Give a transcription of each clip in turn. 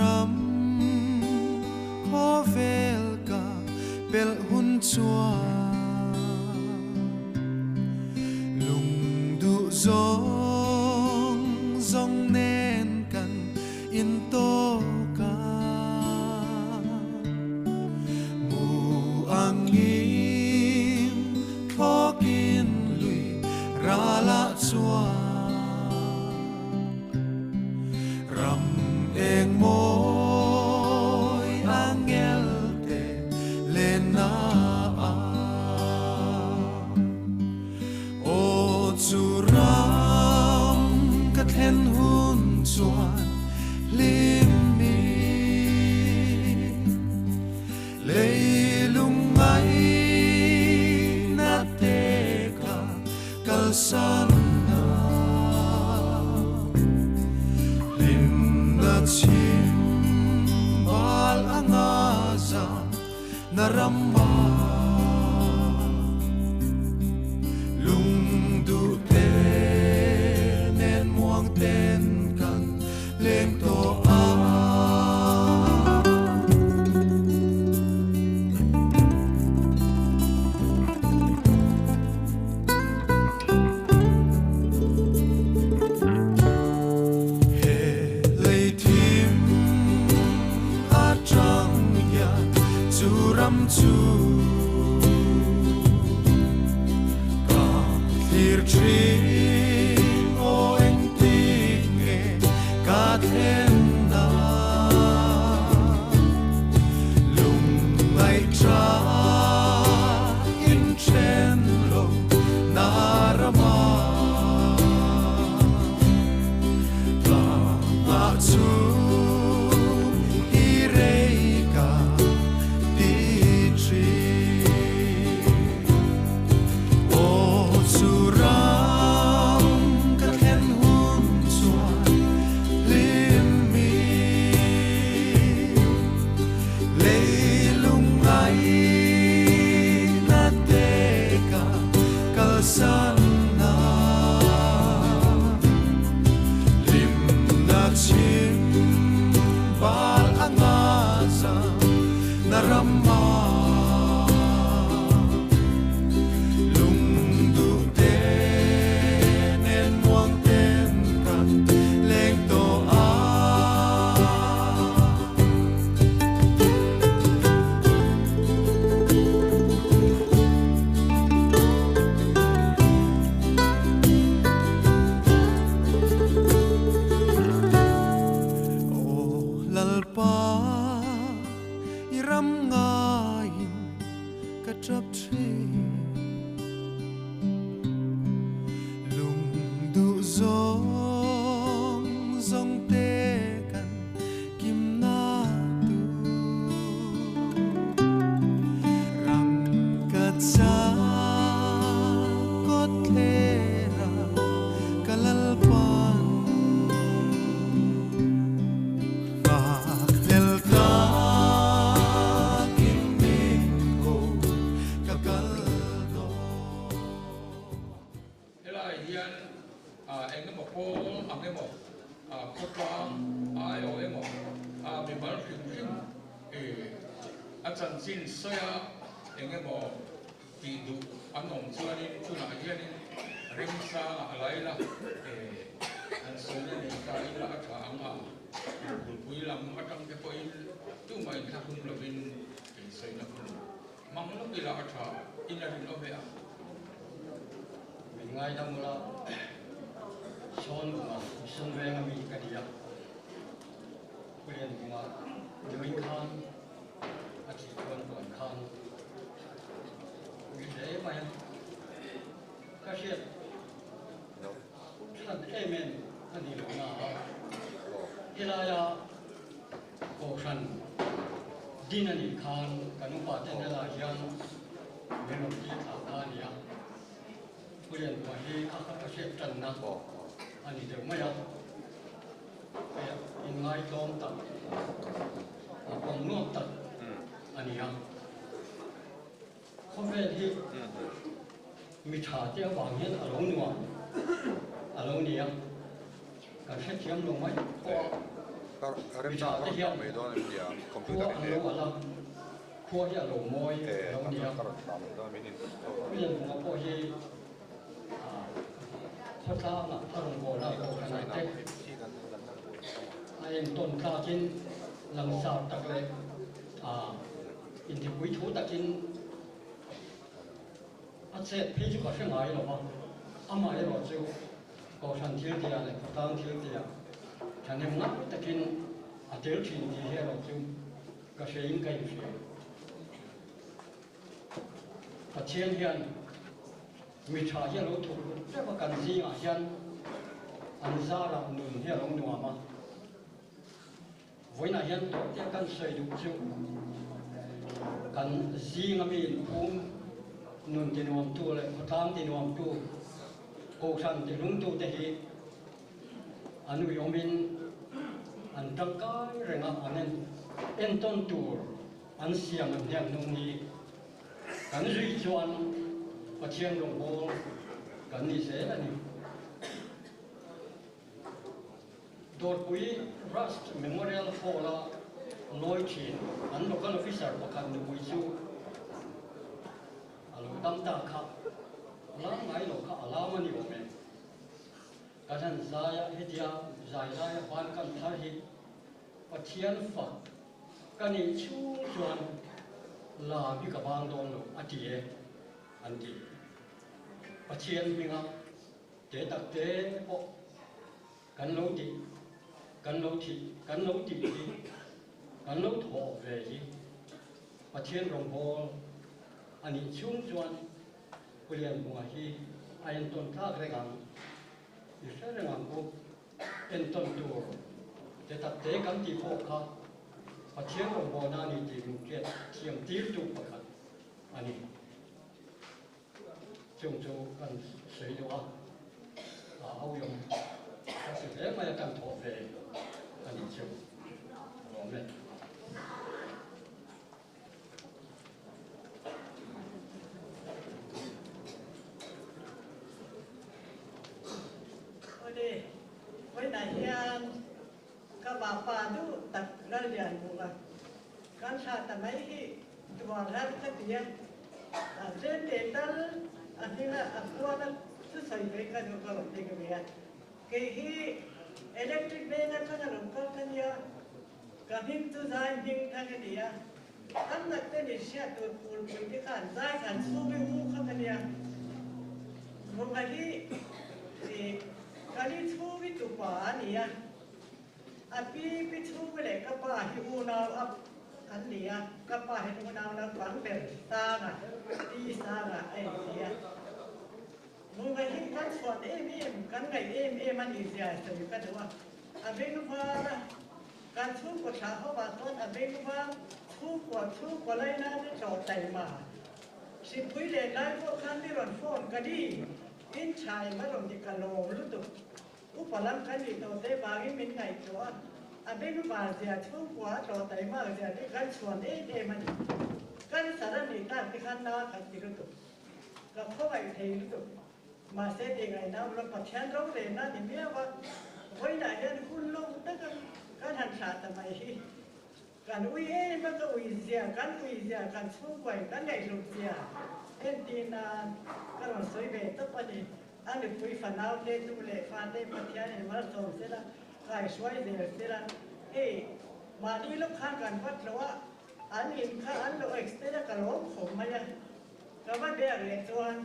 ram khawvel ka pelh hun chuan lung duh zawng zawng nen kan intawk a. Mu angin thlawkin lui ralah chuan ram eng mawi angel te lenna a. Aw chu ram ka thlen hun chuan hlim mi leilung ngaihna te ka kalsan a. Hlimna chhim bal anga zam na ram ah lung duh te nen muang ten kan leng tawh a. He lei thim atang hian chu ram chu ka thlir thin aw engtik nge ka thlen na lungngaih tha in then lo na rama tlangah chu i rei ka ti thin. Aw chu ram ka thlen hun chuan hlim mi leilung ngaihna te ka kalsan na. Hlimna chhim bal a nga zam na ram ah lung duh te nen muang ten kan leng tawh a. Aw Lalpa, i ram ngaiin ka tap thin. Lung duh zawng zawng te kan kimna tu rang ka cha kawt thlera ka lalpan nghakhlel takin min ko ka kal dawn. Helai hian engemaw pawl ang emaw, khawtlang aiawh emaw, mimal hrim hrim a chanchin sawi a engemaw tih duh an awm chuanin chunah hianin remsangah a lai la, an sawina nei ta ila a tha ang a, kulpui lam atang te pawhin tumah inthlahrung lovin sawina hun Mang lawk ila a tha in a rinawm e a. Min ngaidam ula, Sawn bunga sum veng ami ka ni a, Pulian bunga nui khan a thih chuan puan khan ui hle mai a, ka hriat than em em a ni lo na a, helaia Kohhran din a nih khan kan upa te hnenah hian min rawn ti thla kha a ni a, Pu Lianpua hi a hriat tanna a ni deuh mai a, hei inngaihtlawm tak, a pawm nuam tak a ni a. Khawvel hi mi tha te avang hian a lo nuam a lo ni a, kan hrethiam lo mai pawh a. Mi tha te hian khua an lo alh a, khua hi a lo mawi a lo ni a. Pianphunga pawh hi khawtlangah a rawn bawl a, kohhranah te a entawn tlakin langsar tak leh intipui thu takin a chet phei chu ka hre ngai lo va, amaherawh chu Kohhran thiltiah leh khawtlang thiltiah thahnem ngai takin a tel thin tih hi erawh chu ka hrein ka inhria. Pathian hian mi tha hi a lo thuk lut teuh a, kan zingah hian an zarah nun hi a lo nuam a. Vawiinah hian tawhte kan sawi duh chu kan zinga mi inphum nun tinuamtu leh khawtlang tinuamtu, kohhran tihlungtute hi an uiawmin an tangkai reng a, an entawn tur an siam an hniam hnung hi kan zui chuan Pathian rawngbâwl kan ni zel a ni. Dawrpui Rust Memorial Hall-a lawi thin an local officer pakhat nupui chu a lo dam ta kha, lam ngai lo kha a lam a ni awm e. Kan han zai a, hetia zai laia ban kan thar hi Pathian fak ka nih chhung chuan lam hi ka bang dawn lo a ti e an ti. Pathian hminga Te tak te pawh kan lo tih, kan lo thih, kan lo tih hi, kan lo thawh ve hi Pathian rawngbâwl a nih chhung chuan Pu Lianhmunga hi a entawn tlâk reng ang, i hre reng ang u. Entawn tur te tak te kan tih pawh kha Pathian rawngbâwlna a ni tih min hriat thiam tirtu pakhat a ni. Chung chu kan sawi deuh a, a auiawm ka si hle mai a, kan thawh ve a nih chu a lawm e. Awle, vawiinah hian ka vapa duh tak Lallianbunga kan thlah ta mai hi Duang ral ka ti a, a tlem leh tal a hming a a khuan a thusawi ve ka duh ka rawn ding ve a. Kei hi electric veng atang a rawn kal ka nia, ka hming chu zai hming thang a ni a, tam tak te nih hriat tur phulpui te khan zai khan chhung i u kha ka nia. Vunga hi ka li chhung i tupa a ni a. A pi pi chhung leh ka pa hi unau a an ni a, ka pa hian unau naupang ber Sanga, Pi Sanga a inti a. Bunga hi kan chhuan em em, kan ngaih em em a nih zia sawi ka duh a. A beng var a, kan chhungkaw thlah ho ah chuan a beng var chhungkua chhungkaw laina te tlawh taima. Hripui leh lai pawh khan mi rawn phone ka ni, in tha em a rawn ti ka lawm lutuk. Upa lam kan nih tawh te vangin min ngaihtuah a, a bengvar zia chhungkua a tlawh taimak zia te kan chhuan em em a ni. Cancer a nih tak te khan na khat ti lutuk. Ka khawngaih thei lutuk. Mahse ti ngaihna awm lo Pathian rorelna a ni miau a, vawiinah hian hun lawm taka kan han thlah ta mai hi. Kan ui em a, ka ui zia, kan ui zia, kan chhungkuain kan ngaihhluk zia entir nan ka rawn sawi ve tawp a ni. A nupui fanau te, nu leh fa te Pathianin malsawm sela, kaihruai zel sela. Hei, mahni lawk khan kan vat lo a, an in kha an lo extend a, ka lawm khawp mai a. Ka va biak leh chuan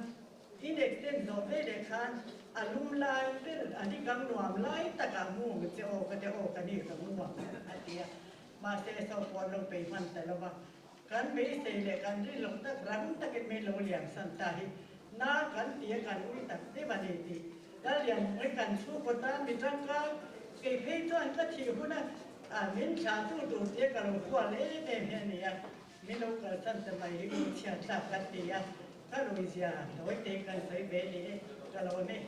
in extend zawh ve leh khan a lum lai ber a ni kang nuam lai takah mu ang che aw ka ti aw ka ni ka mu ang a ti a. Mahse saw pawh an lo pei hman ta lo va, kan beisei leh kan rin loh tak rang takin min lo liam san ta hi na kan ti a kan ui tak deuh a ni tih ka lian hmui kan chhungkaw tan mi tangka kei phei chuan ka thih huna min thlah tu tur tia ka lo hual em em hi a ni a, min lo kalsan ta mai hi u chhiat thlak kan ti a, ka ruizia tawi te kan sawi ve ni e ka lo ni.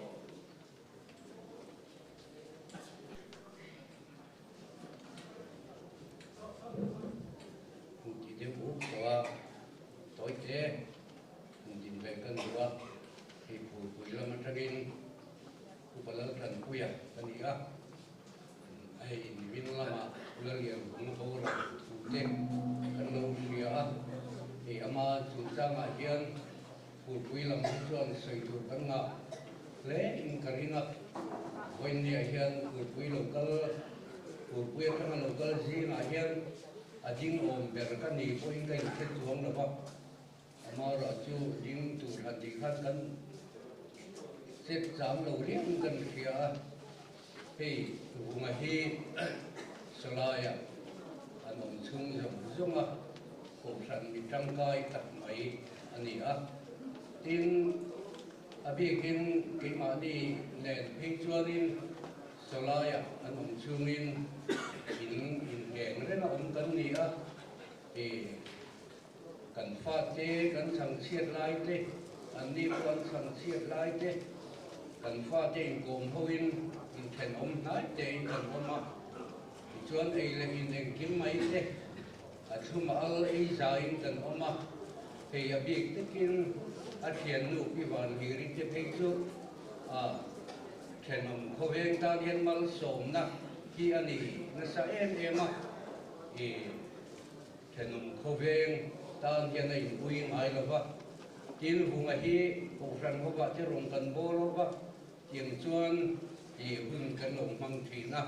Hmun ti deuh uk tawh a, tawi te hmun din ve kan duh a, hei phulpui lam atangin Upa Laltlanpuia ka ni a, hei in min lamah. Phulpui lam hi chuan sawi tur kan ngah hle in ka ring a, vawiinniah hian Phulpui lo kal, Phulpui atanga lo kal zingah hian a ding awm ber ka ni pawhin ka inhre chuang lo va, amaherawh chu ding tur han tih khan kan chet cham lo riang kan hria a, hei Vunga hi sawlaiah an awm chhung zawng zawng a. Kohhran mi tangkai tak mai a ni a. Tin, a bikin keimahni nen phei chuanin sawlaiah an awm chungin in inngeng reng a awm kan ni a. Ih, kan fate kan chhangchhiat lai te, anni pawh an chhangchhiat lai te, kan fate inkawm hoin inthenawm hnai tein kan awm a. Tichuan ei leh in engkim mai te a thlum al ei zaiin kan awm a, hei a bik takin a thiannu Pi Vanhiri te phei chu a thenawm khawveng tan hian malsawmna hi a ni nasa em em a, i thenawm khawveng tan hian a inpui ngai lo va, tin Vunga hi Kohhran hovah te rawn kan bawl ho va, tiang chuan i hun kan lo hmang thin a.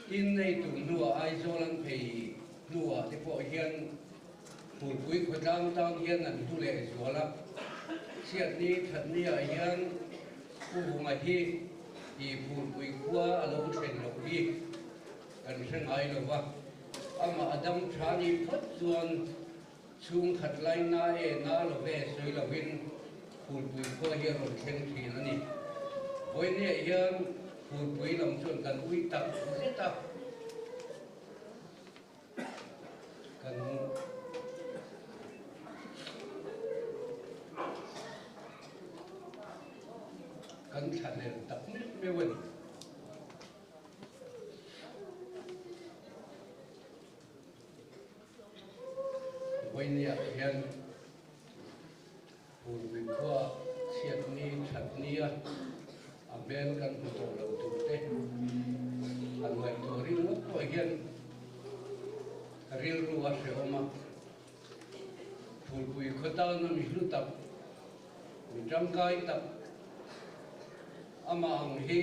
Tin, hei tum hnuah Aizawl an phei hnuah te pawh hian Phulpui khawtlang tan hian an hlu leh zual a. Chhiatni thatniah hian Pu Vunga hi i Phulpui khua a lo thlen loh hi kan hre ngai lo va, amah a dam tha nih phawt chuan chhungkhat lai na e na lo ve sawi lovin Phulpui khua hi a rawn thleng thin a ni. Vawinia hian Phulpui lam chuan kan ui tak zet a, kan kan thlahlel tak meuh meuh a ni. Vawinia hian Phulpui khua chhiatni thatnia a hmel kan hmu tawh lo tur te han ngaihtuah ringawt pawh hian rilru a hrehawm a. Phulpui khaw tana mi hlu tak, mi tangkai tak amah ang hi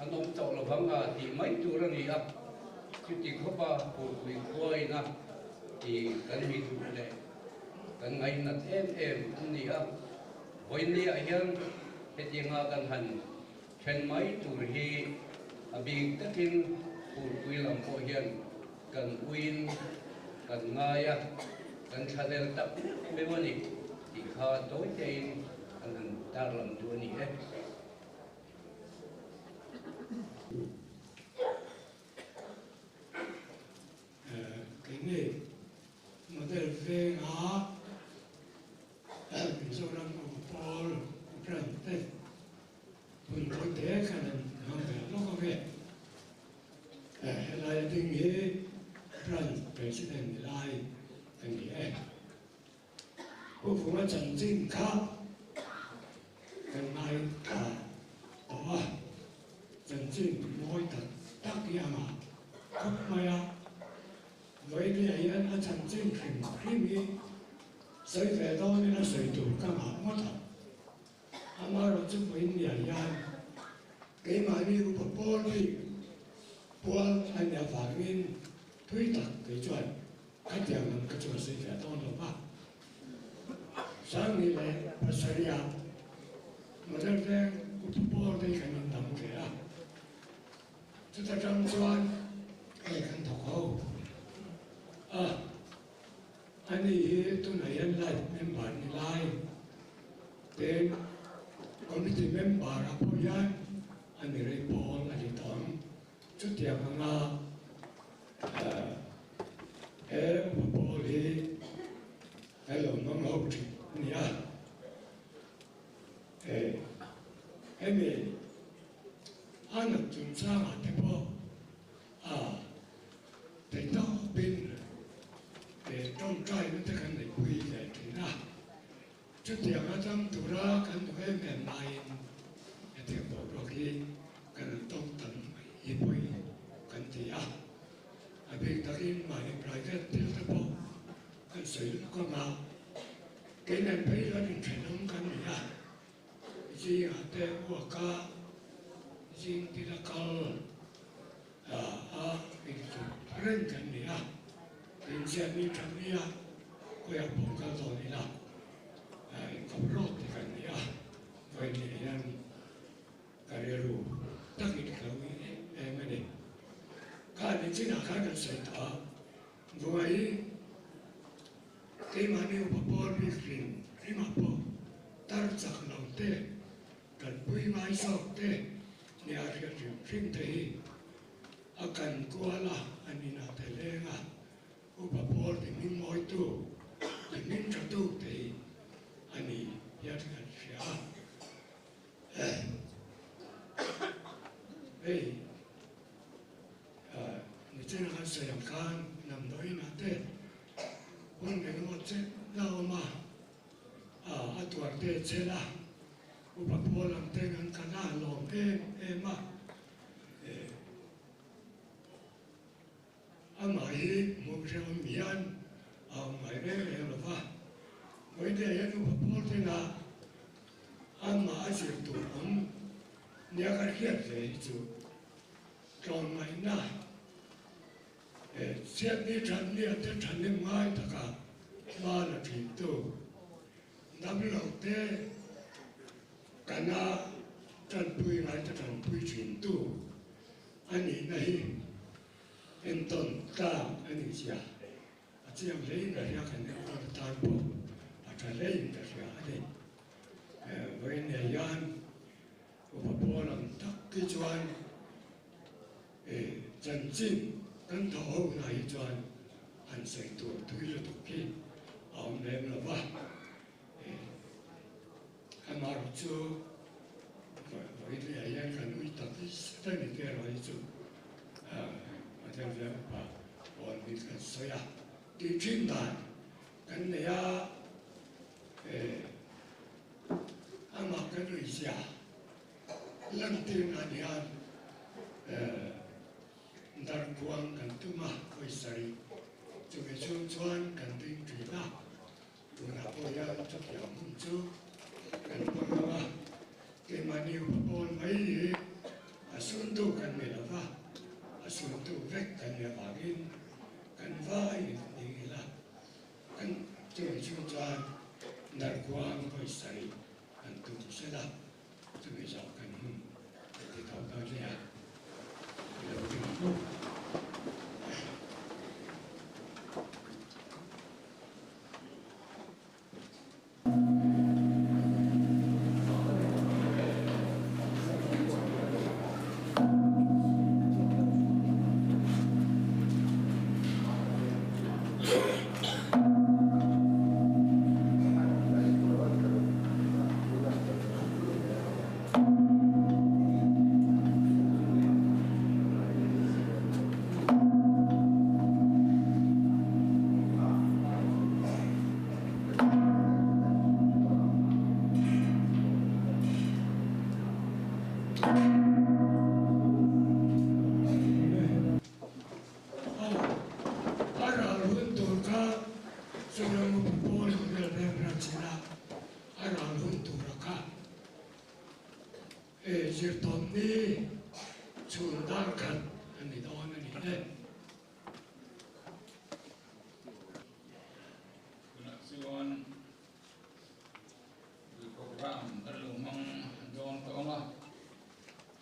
an awm tawh lo vang a tih mai tur a ni a. Chuti khawpa Phulpui khua ina tih kan mi duh leh Kan ngaihnat em em an ni a, vawiinniah hian hetianga kan han then mai tur hi a bik takin Phulpui lam pawh hian kan uiin kan ngai a, kan thlalel tak meuh a ni tih kha tawi tein an han tarlang duh a ni e. Keini Model venga Mizoram Upa Pawl Branch te hun tawi te khan an hmang ve lawk ang e. Helai a ding hi Branch President ni lai a ni e. Pu Vunga chanchin kha kan ngai thla tawh a, chanchin mawi tak tak hi a ngah khawp mai a. Vawinia hian a chanchin hrim hrim hi sawi ve dawnin a sawi tur ka ngah ngawt a. Amaherawhchu vawinia hian keimahni upa pawl bik pual a nih avangin thui tak kei chuan Khatiang lam ka chuan sawi ve dawn lo va. Sangni leh Pasarih ah Model Veng upa pawl te hi kan indang ve a. Chuta tang chuan hei kan thawk ho a. Ani hi tunah hian life member ni lai ten committee member ah pawh hian a ni rei pawl a ni tawh ang. Chutiang anga he upa pawl hi kan lo hmang ho thin a ni a. Hemi a nat chungchangah te pawh a theihtawpin tawngtaina te kan neihpui ve thin a. Chutiang atang tura kan duh em em laiin hetiang boruak hi kan han tawk tam hi pawi kan ti a. A bik takin mahni private thil te pawh kan sawi lawk ang a. Kei nen phei chuan inthenawm kan ni a, zingah te uak a, zing tin a kal a inchuk reng kan ni a, inziahni tha nia khawiah pawh kal dawn ila inkawp rawt te kan ni a, vawiin hian Ka rilru takin ka lo ngi em em a ni. Kha ni chinah khan kan sawi tawh a, Buai keimahni upa pawl bik hrim hrimah pawh tar chak lo te, tanpui ngai zawk te nia hriat hrim hrim te hi a kan kual a, an inah te leng a, upa pawl ti hming mawitu, ti hming thatu te hi a ni hian kan hria a. Hei nichin a kan sawi ang khan damdawiin ah te hun eng emaw che la awm a, a tuar te a chel a, upa pawl ang ten an kal a, lawm em em a. Amah hi hmuh hrehawm hian a awm ngai reng reng lo va, Vawitea hian upa pawl tena amah a zir tur awm nia ka hriat ve hi chu tlawmngaihna chhiatni thatni a te thahnem ngai taka hma la thintu damlo te kana tanpui ngai te tanpui thintu a nihna hi entawn tlak a nih zia a chiang hlein ka hria, kan entawn atan pawh a tha hlein ka hria a ni. Vawiin nei hian upa pawl ang tak hi chuan chanchin kan thawh ho hna hi chuan han sawi tur thui lutuk hi a awm lem lo va. Amaherawh chu vawiin leh ah hian kan ui tak zet a ni te erawh hi chu a tel ve upa pawn min kan sawi a tih thin dan kan nei a, amah kan ui zia lantir nan hian darkhuang kan tum a vawisarih chumi chhung chuan kan ding thin a. Tunah pawh hian chutiang hun chu kan hmang lo a, keimahni upa pawl mai hi a suntu kan ni lo va, a suntu vek kan ni avangin kan vai ning ila, kan chumi chhung chuan Narkuang vawisarih kan tum sela, chumi zawh kan hun kan ti tawh dawn nia. I lo ring ang u. A ral hun tur kha Zoram upa pawl ho vel reng ran chin a, a ral hun tura kha He zirtawmni chhun dar khat a ni dawn a ni e. Tunah chuan tui program kan lo hmang dawn tawh ang a,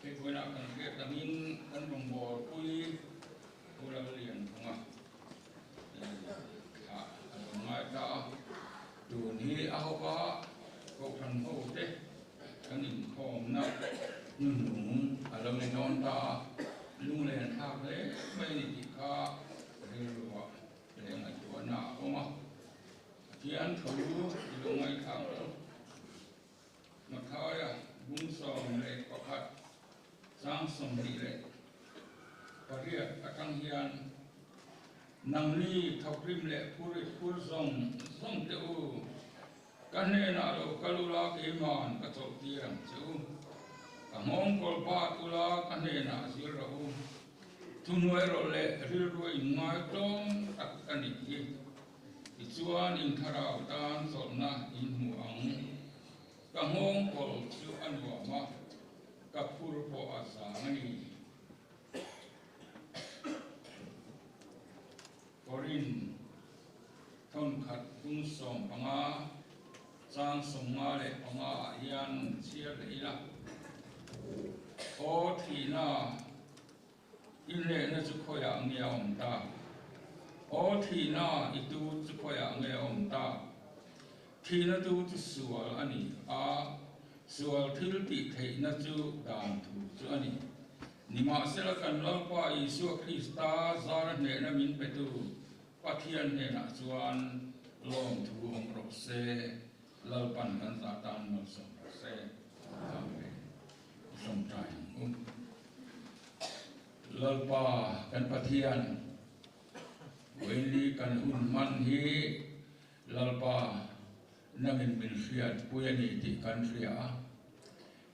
hei vawiinah kan hriat angin kan rawngbawlpui Pu Lallianphunga thlah a lo ngai ta a, tun hi a hawpa Kohhran hote kan inkhawmna hnuhnung a lo ni dawn ta a, lunglen thlak hle mai a ni tih kha rilruah leh ngaihtuahna a awm a, Pathian thu i lo ngaihthlak lo. Mathaia 11 chang 28 atang hian nangni thawkrim leh phurit phur zawng zawng te u, ka hnenah lo kal ula keiman ka chawlhtir ang che u. Ka nghawngkawl bat ula ka hnenah zir rawh u. Thuhnuai rawh leh rilru inngai tlawm tak ka nih hi. Tichuan in thlarau tan chawlhna in hmu ang. Ka nghawng kawl chu a nuam a, ka phur pawh a zang a ni. Korin thawnkhat bung 15 chang 55 ah hian chhiar leh ila. Aw thihna i hnehna chu khawiah nge a awm ta? Aw thihna i tu chu khawiah nge a awm ta? Thihna tu chu sual a ni a, sual thil tih theihna chu dan thu chu a ni. Nimahsela kan Lalpa Isua Krista zara hnehna min petu Pathian hnenah chuan lawmthu awm rawh se, Lalpan kan zah tan malsawm rawh se. Amen. I sawmtai ang u. Lalpa kan Pathian, Vawiinli kan hun hman hi Lalpa nangin min hriatpui a ni tih kan hria a.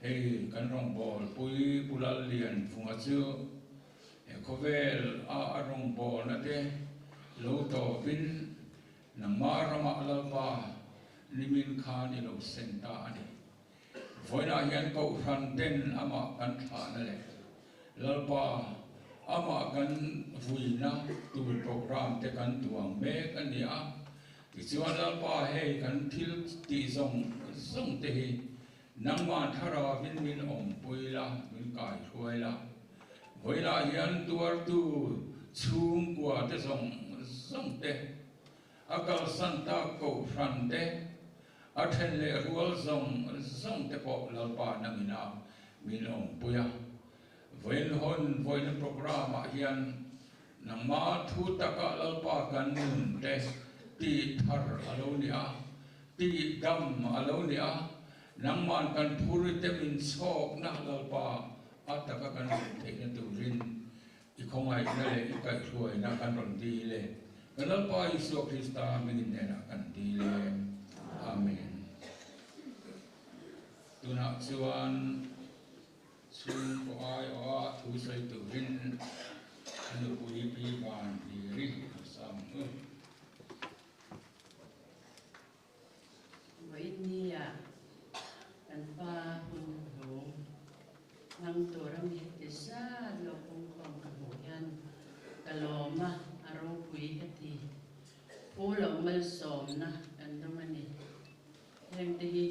Hei kan rawngbâwl pui Pu Lallianvunga chu he khawvêl a a rawngbâwlna te lo tâwpin nangmah ramah Lalpa nimin khan i lo seng ta a ni. Vawiinah hian Kohhran ten amah kan thlahna leh Lalpa amah kan vuina tur programme te kan duang mek a ni a. Tichuan Lalpa hei kan thil tih zawng zawng te hi Nangmah thlarauin min awmpui la, min kaihruai la. Vawilah hian tuartu chhungkua te zawng zawng te, a kalsan tak kohhran te, a then leh rual zawng zawng te pawh Lalpa nangina min awmpui a. Vawiin hawn vawiina programme ah hian nangmah thu taka Lalpa kan nun te tih thar a lo ni a, tih dam a lo ni a, nangman kan phur te min chhawkna Lalpa a taka kan hmuh theihna turin i khawngaihna leh i kaihhruaina kan rawn dil e. Kan Lalpa Isua Krista hmingin hnenah kan dil e. Amen. Tunah chuan. Chhungkaw aiawha thu sawi turin a nupui Pi Van Hliri a sam u. Vawiinnia kan pa hun hlawm hmang tura mi heti zat lo pungkhawm ka hmuh hian ka lawm a, a ropui ka ti. Phu lo malsawmna kan dawng a ni. Hengte hi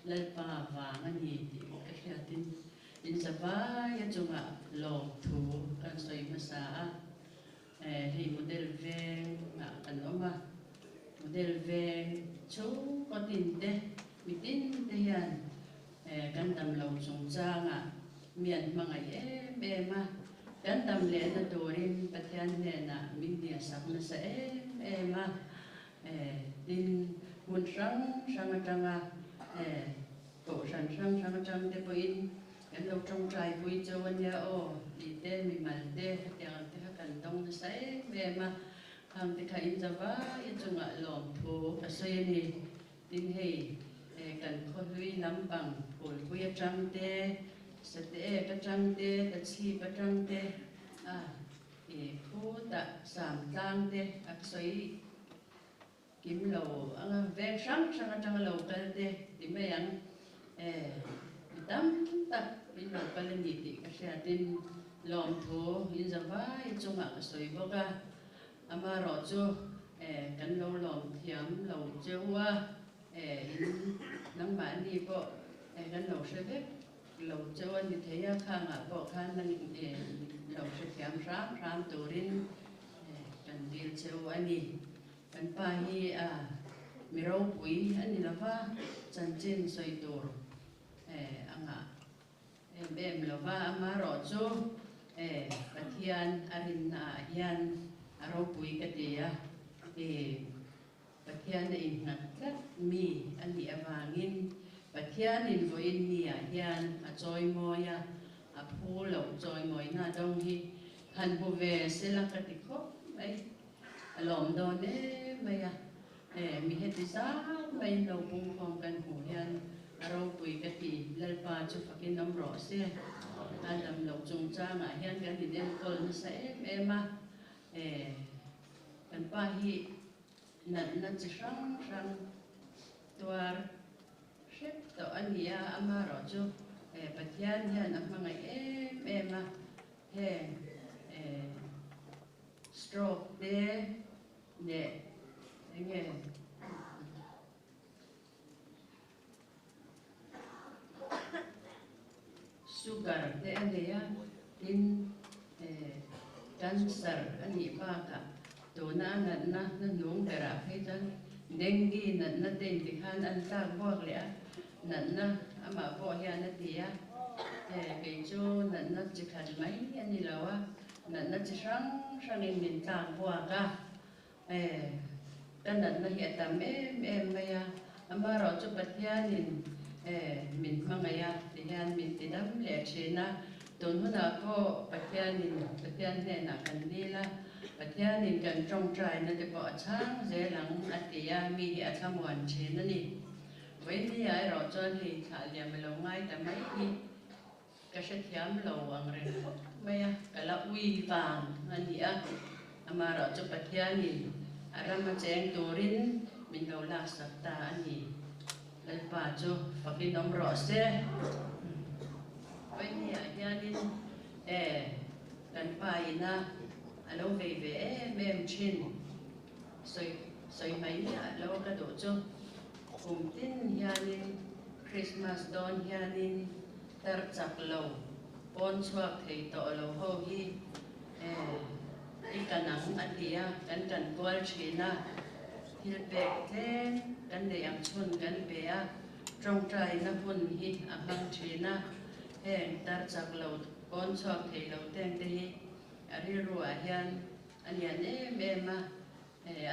Lalpa vang a ni tih ka hriatin inzavaia chungah lawmthu kan sawi hmasa a. Hei model vengah kan awm a, model veng chhungkaw tinte, mitin te hian kan damlo chungchangah mi an hmangaih em em a, kan dam lehna turin Pathian hnenah min dilsak nasa em em a. Tin, hmun hrang hrang atanga kohhran hrang hrang atang te pawhin kan lo tawngtai pui chauh a nia aw tih te, mimal te hetiang ang te kha kan dawng nasa em em a, khang te kha in zavai a chungah lawmthu ka sawi a ni. Tin, hei kan khawhlui lampang phulpui atang te, sateek atang te, tachhip atang te a. I khutah sam tlang te a sawi kim lo anga veng hrang hrang atanga lo kal te ti mai ang e mi tam tak in lo kal a ni tih ka hriatin lawmthu in za vai chungah ka sawi bawk a, amaherawh chu e kan lo lawm thiam lo cheu a e in nangmahni pawh e kan lo hre vek. Lo cheu a ni thei a, khangah pawh khan nang lo hrethiam hram hram turin kan dil cheu a ni. Kan pa hi a mi ropui a ni lova, chanchin sawi tur a ngah em em lova, amaherawh chu Pathian a rinna ah hian a ropui ka ti a, Pathian a innghat tlat mi a nih avangin Pathianin vawiin niah hian a chawimawi a, a phu loh chawimawina dawng hi han hmu ve sela ka ti khawp mai. A lawm dawn em mai a, e mi heti zat maiin lo pungkhawm kan hmuh hian a ropui ka ti, Lalpa chu fakin awm rawh se. A dam loh chungchangah hian kan inenkawl nasa em em a, e kan pa hi. Natna chi hrang hrang tuar hrep tawh a ni a, amaherawhchu Pathian hian a hmangaih em em a, heng stroke te leh enge Sugar te a nei a, tin cancer a nih bakah tuna a natna hnuhnung berah phei chuan dengue natna te inti khan an tlak buak leh a, natna amah pawh hian a ti a, kei chu natna chi khat mai a ni lo a, natna chi hrang hrangin min tlak buak a. E, ka natna hi a tam em em mai a, amaherawh chu Pathianin e, min hmangaih a ti hian min ti dam leh thin a, tun hunah pawh Pathianin Pathian hnenah kan dil a, Pathianin kan tawngtaina te pawh a chhang zel ang a ti a, mi hi a thlamuan thin a ni. Vawinia erawh chuan hei thlah liam a lo ngai ta mai hi. Ka hrethiam lo ang reng khawp mai a, ka la ui vang a ni a, amaherawh chu Pathianin a ram a cheng turin min lo laksak ta a ni. Lalpa chu fakin awm rawh se. Vawinia hianin e kan pa ina a lo vei ve em em thin sawi sawi mai miah lo ka duh chu. Kum tin hianin Christmas dawn hianin tar chak lo, pawn chhuak thei tawh lo ho hi i kan ang a ti a, kan kan kual thin a, thil pek tlem kan neih ang chhun kan pe a, tawngtaina hun hi a hmang thin a, heng tar chak lo, pawn chhuak thei lo teng te hi a rilru ah hian a lian em em a,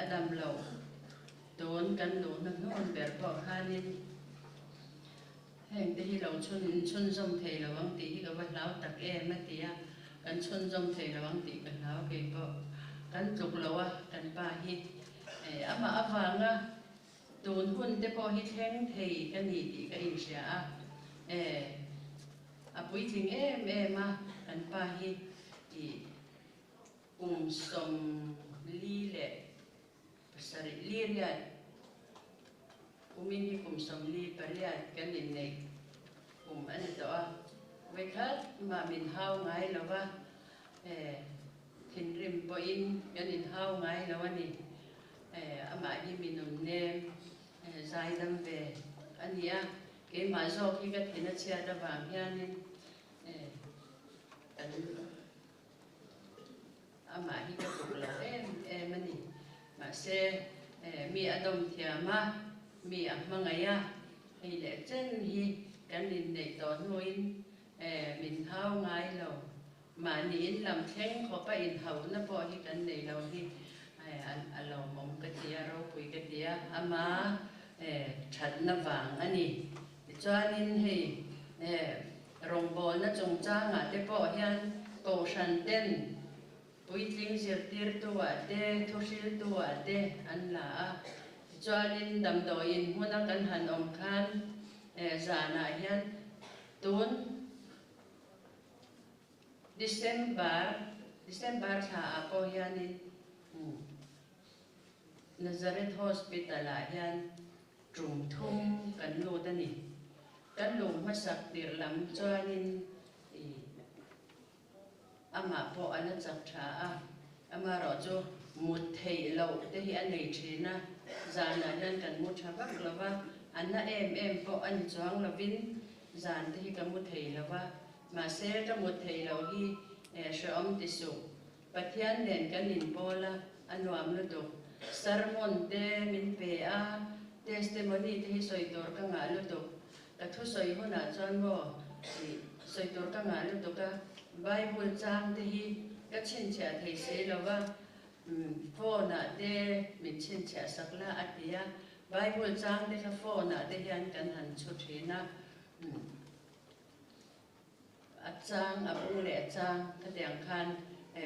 a dam lo. Tun kan duhna hnuan ber pawh khanin heng te hi lo chhun chhunzawm thei lo ang tih hi ka va hlau tak em a ti a, kan chhunzawm thei lo ang tih ka hlau kei pawh kan tluk lo a kan pa hi amah avanga tun hun te pawh hi thleng thei ka ni tih ka inhria a, a puitling em em a kan pa hi ih kum 44 8, kumin hi kum 48 kan inneih kum a ni tawh a, vawikhat mah min hau ngai lo va, thinrim pawhin kan inhau ngai lo a ni. Amah hi mi nunnem zaidam ve a ni a, keimah zawk hi ka thin a chhiat avang hianin kan Amah hi ka tluk lo em em a ni. Mahse, mi a dawm thiam a, mi a hmangaih a, hei leh chen hi kan inneih tawh hnuin min hau ngai lo. Mahni in lam thleng khawpa inhauhna pawh hi kan nei lo hi a lawmawm ka ti a, ropui ka ti a, ama thatna vang a ni. Tichuanin hei Rawngbawlna chungchangah te pawh hian Kohhran ten puitling zirtirtu-ah te, thuhriltu-ah te an la a. Tichuanin damdawiin hmuna kan han awm khan zanah hian tun December, December thlaah pawh hianin Nazareth Hospital-ah hian tum thum kan lut a ni. Kan lung hmasak tirh lam chuanin ih amah pawh a la chak tha a, amaherawh chu mut theih loh te hi a nei thin a, zanah hian kan mu tha vak lo va, a na em em pawh a ni chuang lovin zan te hi ka mu thei lo va, mahse ka mut theih loh hi hrehawm ti suh. Pathian nen kan inpawl a, a nuam lutuk. Sermon te min pe a, testimony te hi sawi tur ka ngah lutuk. Ka thusawi hunah chuan maw tih sawi tur ka ngah lutuk a, Bible chang te hi ka chhinchhiah thei si lo va, phone ah te min chhinchhiah sak la a ti a, Bible chang te kha phone ah te hian kan han chhu thin a. A chang, a bung leh a chang khatiang khan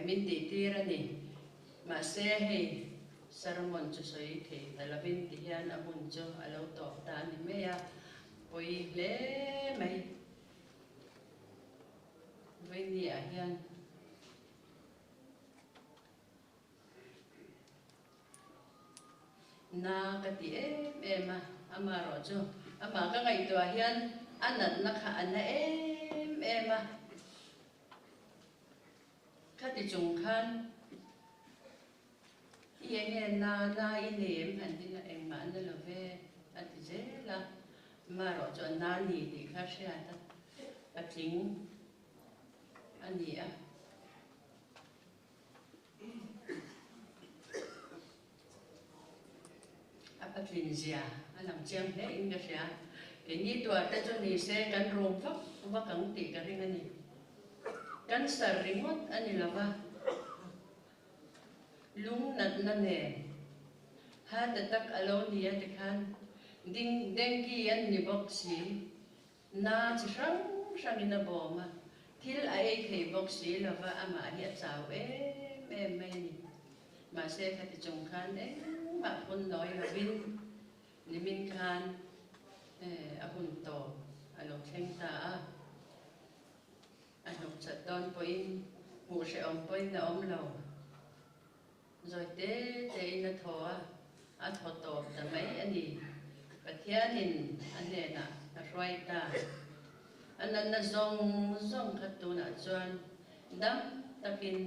min tihtir a ni. Mahse hei sermon chu sawi thei ta lovin ti hian a hun chu a lo tawp ta a ni mai a, pawi hle mai. Vawinia hian. Na ka ti em em a, amaherawh chu amah ka ngaihtuah hian a natna kha a na em em a. Khati chung khan i enge na na i nem han tin a engmah na lo ve a ti zel a, amaherawh chu a na ni tih kha hriat a patling a ni a. A patlin zia a lang chiang hle in ka hria. Keini tuar te chu ni se kan rum vak vak ang tih ka ring a ni. Cancer ringawt a ni lova, lung natna nen heart attack a lo ni a tikhan ding dengue an ni bawk si. Na chi hrang hrangin a bawm a, thil a ei thei bawk si lova amah hi a chau em em mai a ni. Mahse khati chung khan engmah phun nawi lovin nimin khan a hun tawp a lo thleng ta a, a hnuk chat dawn pawhin hmuh hrehawm pawhin a awm lo. Zawi te tein a thaw a, a thaw tawp ta mai a ni. Pathianin a hnenah a hruai ta. A natna zawng zawng kha tunah chuan dam takin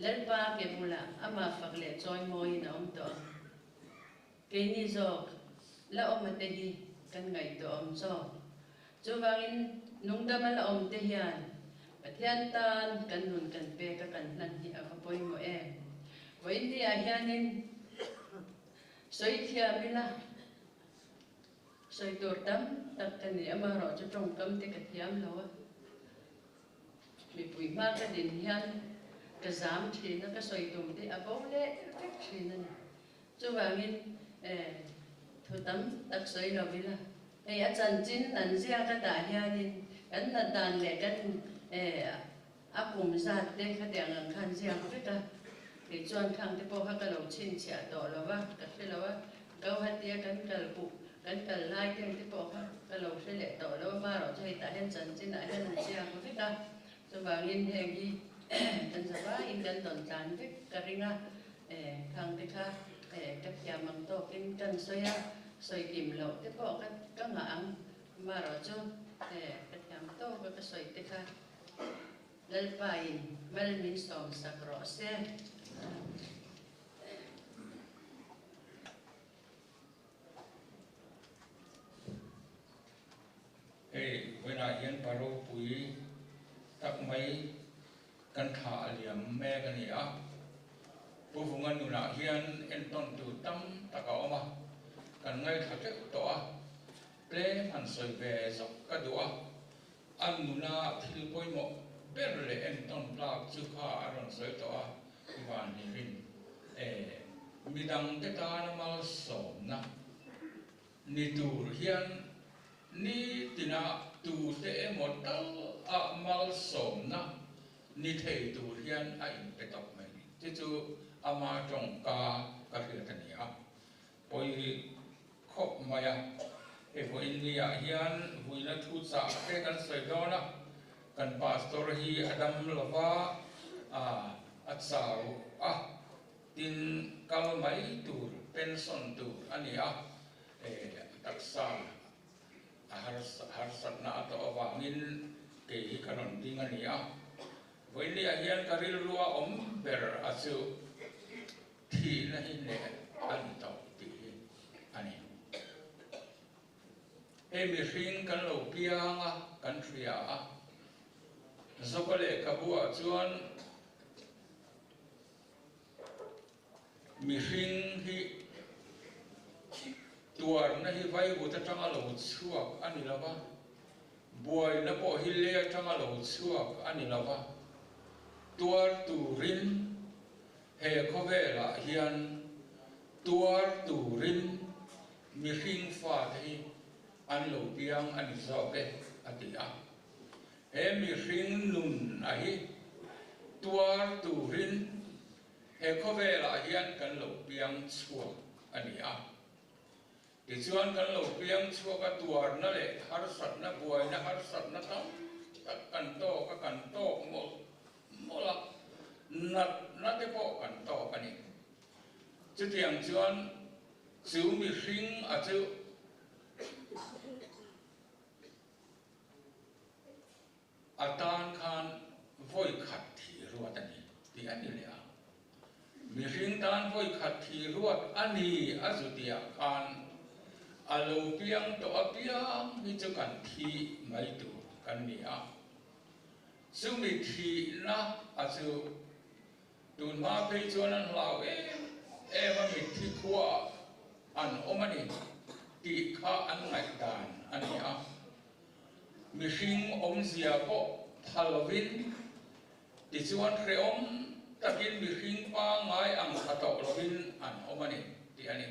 Lalpa ke bulah amah fak leh chawi mawiin a awm tawh ang. Keini zawk la awma te hi kan ngaihtuah awm zawk. Chuvangin nungdama la awm te hian Pathian tan kan nun kan pek a kan hlan hi a va pawimawh em. Vawiin ni ah hianin sawi thiam ila sawi tur tam tak ka ni amaherawh chu tawngkam te ka thiam lo a. Mipui hma ka din hian ka zam thin a, ka sawi tum te a bo leh vek thin a ni. Chuvangin thu tam tak sawi lo ila, hei a chanchin an ziak a dah hianin kan nat dan leh kan a kum zat te khatiang ang khan ziak vek a, kei chuan khang te pawh kha ka lo chhinchhiah tawh lo va, ka hre lo a, Gauhati a kan kal puk kan kal lai te ang te pawh kha ka lo hre leh tawh lo a, marawh chu hei tah hian chanchinah hian an ziak vek a, chuvangin heng hi kan zavaiin kan tawn tlan vek ka ring a. Khang te kha ka thiam ang tawkin kan sawi a, sawi kim loh te pawh ka ka ngah ang. Amaherawh chu ka thiam tawk a ka sawi te kha Lalpain mal min sawm sak rawh se. Hei vawiinah hian pa ropui tak mai kan thla a liam mek a ni a. Pu Vunga nunah hian entawn tur tam tak a awm a, kan ngaithla teuh tawh a, tlem han sawi ve zawk ka duh a, a nuna thil pawimawh ber leh entawn tlak chu kha a rawn sawi tawh a, Vanhnirin e midangte tana malsawmna Ni tur hian nitina tute emaw tal a malsawmna ni thei tur hian a inpe tawp mai ni. Chu chu ama tawngka ka hriat a ni a, pawi khawp mai a. Hei vawiin niah hian vuina thu chah te kan sawi dawn a, kan pastor hi a dam lova a chau a. Tin, kal mai tur, pension tur a ni a, taksa a harsatna a tawh avangin kei hi ka rawn ding a ni a. Vawiinliah hian ka rilrua awm ber a chu thihna hi hneh a ni tawh tih hi a ni. Hei mihring kan lo piang a, kan hria a, Zopa lehkhabu-ah chuan, Mihring hi tuarna hi vaivut atanga lo chhuak a ni lo va, buaina pawh hi lei atanga lo chhuak a ni lo va, tuar turin he khawvelah hian tuar turin mihring fate hi an lo piang a ni zawk e, a ti a. He mihring nun a hi tuar turin he khawvelah hian kan lo piang chhuak a ni a. Tichuan kan lo piang chhuak a tuarna leh harsatna, buaina harsatna tam tak kan tawk a, kan tawk mawlh mawlh a, natna te pawh kan tawk a ni. Chutiang chuan. Chu mihring a chu a tan khan vawi khat thih ruat a ni tih a ni leh a. Mihring tan vawi khat thih ruat a ni a zu tihah khan a lo piang tawh apiang hi chu kan thi mai tur kan ni a. Chumi thihna a chu tun hma phei chuan an hlau em em a mitthi khuaah an awm a ni tih kha an ngaihdan a ni a. Mihring awmzia pawh pha lovin tichuan hrehawm takin mihring pangngai ang tha tawh lovin an awm a ni tih a ni.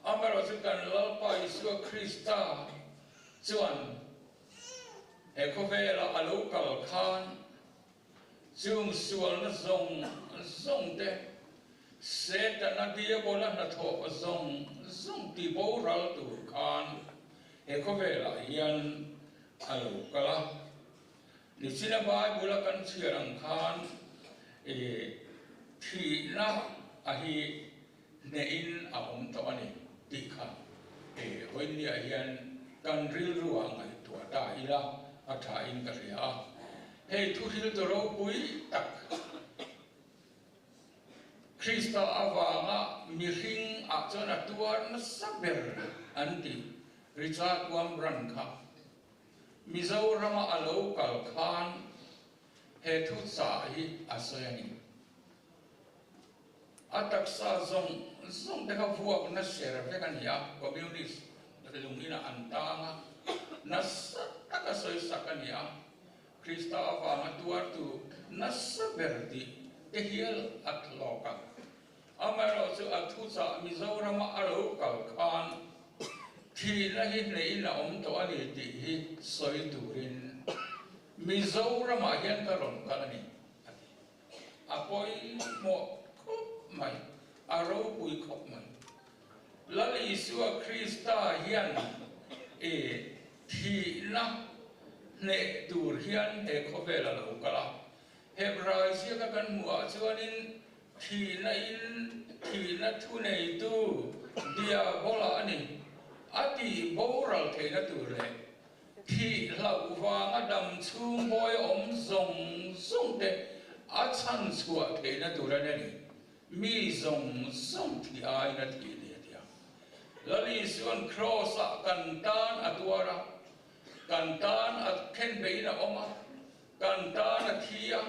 Amaherawhchu kan Lalpa Isua Krista chuan he khawvela a lo kal khan chung sualna zawng zawng te, Setana Diabola hnathawh zawng zawng ti boral tur khan he khawvelah hian a lo kal a. Nichina Bible a kan chhiar ang khan i thihna a hi hnehin a awm tawh a ni tih kha he Hoinnia hian kan rilru ah ngaihtuah ta ila a tha in ka hria a. Hei thuhriltu ropui tak Krista avanga mihring ah chuan a tuar nasa ber an ti Richard Wurmbrand kha Mizorama a lo kal khan he thuchah hi a sawi a ni. A taksa zawng zawng te kha vuak na ser vek a ni a, Communist lungin ah an tang a, nasa taka sawi sak a ni a, Krista avanga tuartu nasa ber tih te hial a tlawk a. Amaherawhchu a thuchah Mizorama a lo kal khan thihna hi hneihin a awm tawh a ni tih hi sawi turin Mizoramah hian ka rawn kal a ni a ti. A pawimawh khawp mai, a ropui khawp mai. Lal Isua Krista hian i thihna hneh tur hian he khawvel a lo kal a. Hebrai ziaka kan hmuh ah chuanin thihna in thihna thuneitu Diabola a ni a tih boral theihna tur leh thih hlauh vanga dam chhung bawi awm zawng zawng te a chhan chhuah theihna tur a ni. Mi zawng zawng thih aiin a thih ni a ti a. Lal Isua'n Kraws ah kan tan a tuar a, kan tan a khen beihin a awm a, Kan tan a thi a,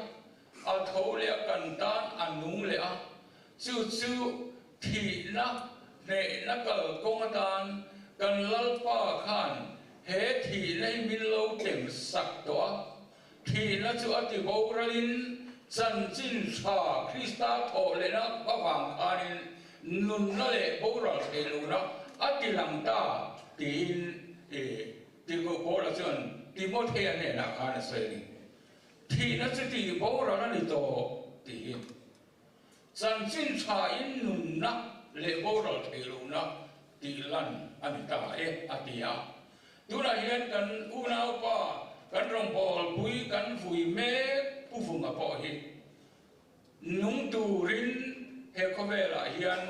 a tho leh a, kan tan a nung leh a, chu chu thihna hnehna kalkawng atan kan Lalpa khan he thihna hi min lo tlem sak tawh a, thihna chu a ti boralin chanchin tha Krista thawh lehna avang khanin nunna leh boral theih lohna a ti lang ta tiin i Tirhkoh Paula chuan Timothea hnenah khan a sawi a ni, Thihna chu tih boral a ni tawh tih hi chanchin thain nunna leh boral theih lohna tih lan a ni ta e, a ti a. Tunah hian kan unaupa, kan rawngbawlpui, kan vui mek Pu Vunga pawh hi nung turin he khawvelah hian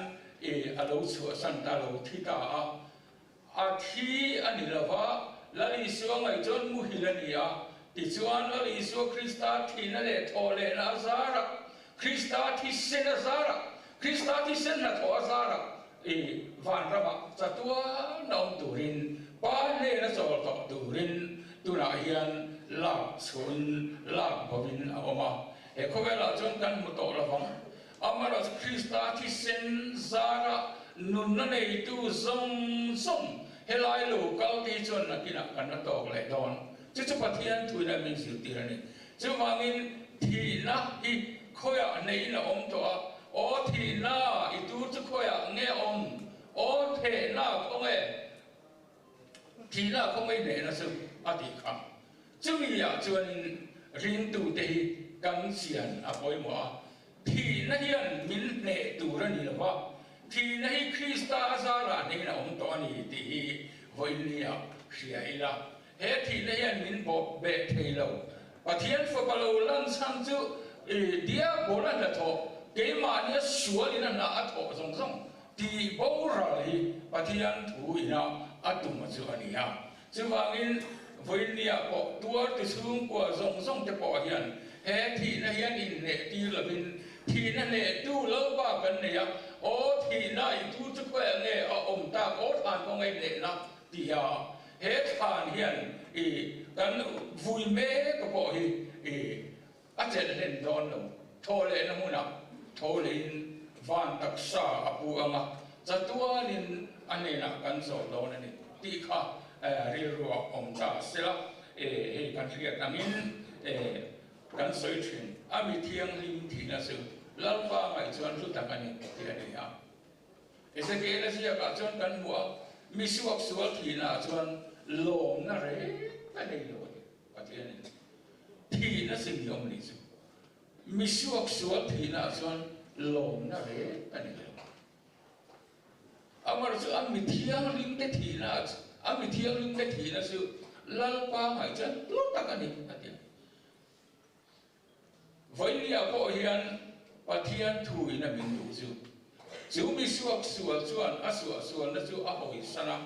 a lo chhuahsan ta lo thi ta a. A thi a ni lo va, Lal Isua ngaih chuan muhil a ni a. Tichuan, Lal Isua Krista thihna leh thawhlehna a zar a, Krista thisen a zar a, Krista thisen hnathawh a zar a, i vanramah chatuan a awm turin, Pa hnena chawl tawh turin tunah hian lak chhuahin, lak bovin a awm a. He khawvelah chuan kan hmu tawh lo vang. Amaherawhchu Krista thisen zara nunna neitu zawng zawng helai lo kal te hi chuan nakinah kan la tawk leh dawn. Chu chu Pathian thuina min zirtir a ni. Chuvangin thihna hi khawiah neihin a awm tawh a, Aw thihna, i tur chu khawiah nge awm? Aw thehna khawnge? Thihna khawnge i hnehna chu a tih kha. Chumi-ah chuanin ringtute hi kan chian a pawimawh a, thihna hian min hneh tur a ni lo va, thihna hi Krista a zarah hnehin a awm tawh a ni tih hi vawiinniah hria ila. He thihna hian min bawp beh thei lo. Pathian fapa lo lan chhan chu Diabola hnathawh, keimahnia sualin a hna a thawh zawng zawng. Tih boral hi Pathian thu ina a tum chu a ni a. Chuvangin vawinia pawh tuartu chhungkua zawng zawng te pawh hian he thihna hian inhneh tir lovin thihna hnehtu Lalpa kan nei a, Aw thihna i tu chu khawiah nge a awm tak, aw thlan pawh ngei hnehna tiha he thlan hian i kan vui mek pawh hi i A chelh hlen dawn lo. Thaw lehna hmunah tho lehin van taksa a pu ang a, chatuanin a hnenah kan zawh dawn a ni tih kha rilruah awm ta sela, hei kan hriat angin kan sawi thin. A mi thianghlim thihna chu Lalpa ngaih chuan hlu tak a ni tih a ni a. Ezekiel-a ziakah chuan kan hmu a, mi suak sual thihnaah chuan lawmna reng a nei lo a ni. Pathianin thihna sin hi awm nih chu. Mi suak sual thihnaah chuan lawmna reng a ni lo. Amar chu a mi thianghlimte thihna a mi thianghlimte thihna chu Lalpa ngaih chuan tur tak a ni a ti a. Vawinia pawh hian Pathian thuin a min duh chu. Chu mi suak sual chuan a suahsualna chu a hawisan a,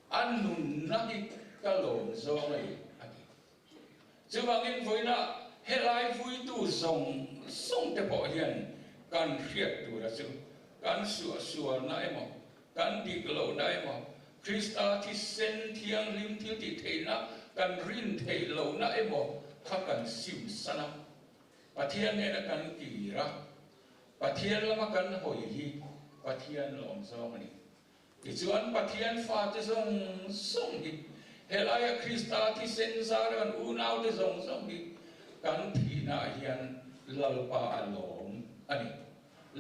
a nunna hi ka lawm zawng a ni, a ti. Chuvangin vawiina helai vuitu zawng zawng te pawh hian kan hriat tura chu kan suahsualna emaw, kan dik lohna emaw, Krista thisen thianghlim thil tih theihna kan rin theih lohna emaw kha kan sim san a, Pathian nena kan kir a, Pathian lama kan hawi hi Pathian lawm zawng a ni. Tichuan Pathian fate zawng zawng hi helaia Krista thisen zar kan unaute zawng zawng hi kan thihnaah hian Lalpa a lawm a ni.